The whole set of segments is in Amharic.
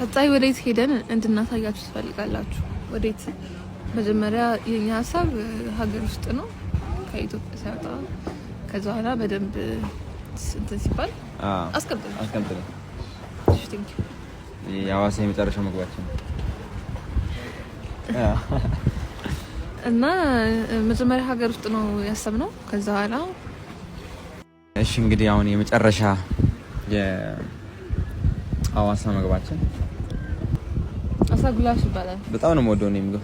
ቀጣይ ወዴት ሄደን እንድናሳያችሁ ትፈልጋላችሁ? ወዴት? መጀመሪያ የኛ ሀሳብ ሀገር ውስጥ ነው፣ ከኢትዮጵያ ሳይወጣ። ከዛ በኋላ በደንብ እንትን ሲባል አስቀምጥልን። አስቀምጥልን። እሺ፣ thank you። የሐዋሳ የመጨረሻው ምግባችን። እና መጀመሪያ ሀገር ውስጥ ነው ያሰብነው። ከዛ በኋላ እሺ፣ እንግዲህ አሁን የመጨረሻ የሐዋሳ ምግባችን አሳ ጉላሽ ይባላል። በጣም ነው የምወደው እኔ ምግብ።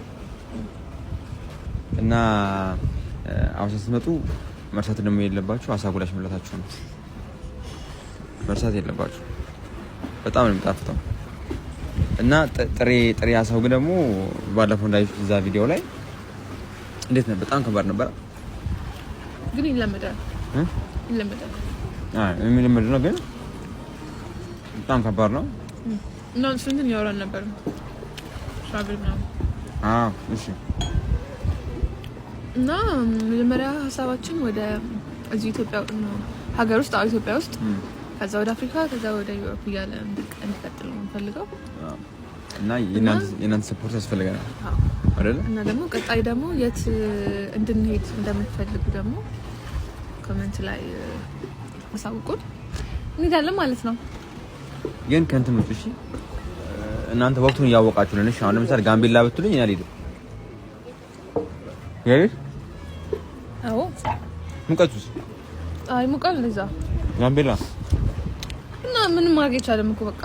እና ሐዋሳ ስትመጡ መርሳት ደግሞ የለባችሁ አሳ ጉላሽ መብላታችሁ ነው። መርሳት የለባችሁ። በጣም ነው የሚጣፍጠው። እና ጥሬ ጥሬ አሳው ግን ደግሞ ባለፈው እንዳያችሁት እዛ ቪዲዮ ላይ እንዴት ነው? በጣም ከባድ ነበር። ግን ይለመዳል፣ ይለመዳል። አይ፣ የሚለመድ ነው ግን በጣም ከባድ ነው። እና ስንትን ያወራን ነበር travel ምናምን። አዎ፣ እሺ። እና መጀመሪያ ሀሳባችን ወደ እዚህ ኢትዮጵያ ነው፣ ሀገር ውስጥ፣ አዎ ኢትዮጵያ ውስጥ፣ ከዛ ወደ አፍሪካ፣ ከዛ ወደ Europe እያለ እንዲቀጥል ነው የምንፈልገው። እና የእናንተ support ያስፈልገናል አይደለ? እና ደግሞ ቀጣይ ደግሞ የት እንድንሄድ እንደምትፈልጉ ደግሞ comment ላይ አሳውቁን። እንሄዳለን ማለት ነው። ግን ከእንትን ውጭ እሺ፣ እናንተ ወቅቱን እያወቃችሁ ነው። እሺ፣ አሁን ለምሳሌ ጋምቤላ ብትሉኝ እኔ አልሄድም። ይሄ አዎ። ሙቀቱስ? አይ፣ ሙቀት እንደዛ ጋምቤላ እና ምንም ማድረግ አይቻልም እኮ። በቃ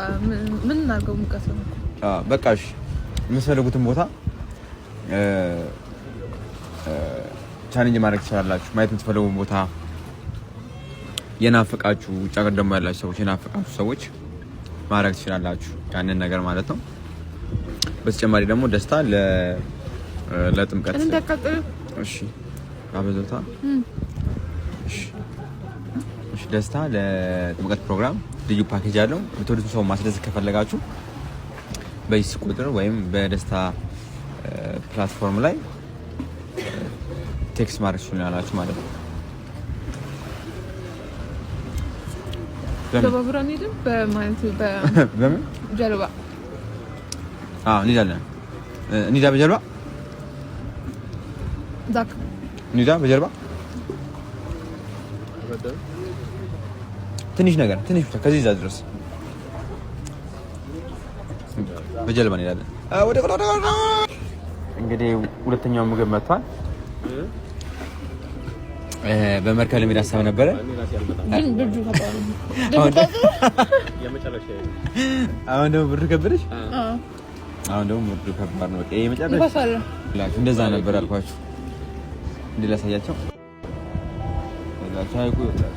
ምን እናድርገው? ሙቀት ነው። አዎ፣ በቃ እሺ፣ የምትፈልጉትን ቦታ challenge ማድረግ ትችላላችሁ። ማየት የምትፈልጉ ቦታ፣ የናፈቃችሁ፣ ውጭ ሀገር ደግሞ ያላችሁ ሰዎች፣ የናፈቃችሁ ሰዎች ማድረግ ትችላላችሁ ያንን ነገር ማለት ነው። በተጨማሪ ደግሞ ደስታ ለጥምቀት እንዳቃጥል። እሺ፣ አበዞታ። እሺ፣ እሺ፣ ደስታ ለጥምቀት ፕሮግራም ልዩ ፓኬጅ አለው። የምትወዱትን ሰው ማስደሰት ከፈለጋችሁ በዚህ ቁጥር ወይም በደስታ platform ላይ text ማድረግ ትችላላችሁ ማለት ነው። በባቡር አንሄድም? በማለት በምን? በጀልባ። አዎ፣ እንሄዳለን። እንሂዳ በጀልባ። ዛክ። እንሂዳ በጀልባ። ትንሽ ነገር፣ ትንሽ ብቻ ከዚህ እዛ ድረስ በጀልባ እንሄዳለን። ወደ ወደ ወደ እንግዲህ ሁለተኛው ምግብ መጥቷል። በመርከብ ለመሄድ ሀሳብ ነበረ። ግን ብርዱ ከባድ ነው። አሁን ደግሞ ብርዱ ከበደሽ። አሁን ደግሞ ብርዱ ከባድ ነው። በቃ የመጨረሻ ንፋስ አለ። እንደዛ ነበር አልኳችሁ። እንዴ ላሳያቸው። ላቸው ሀይቁ ይወጣል።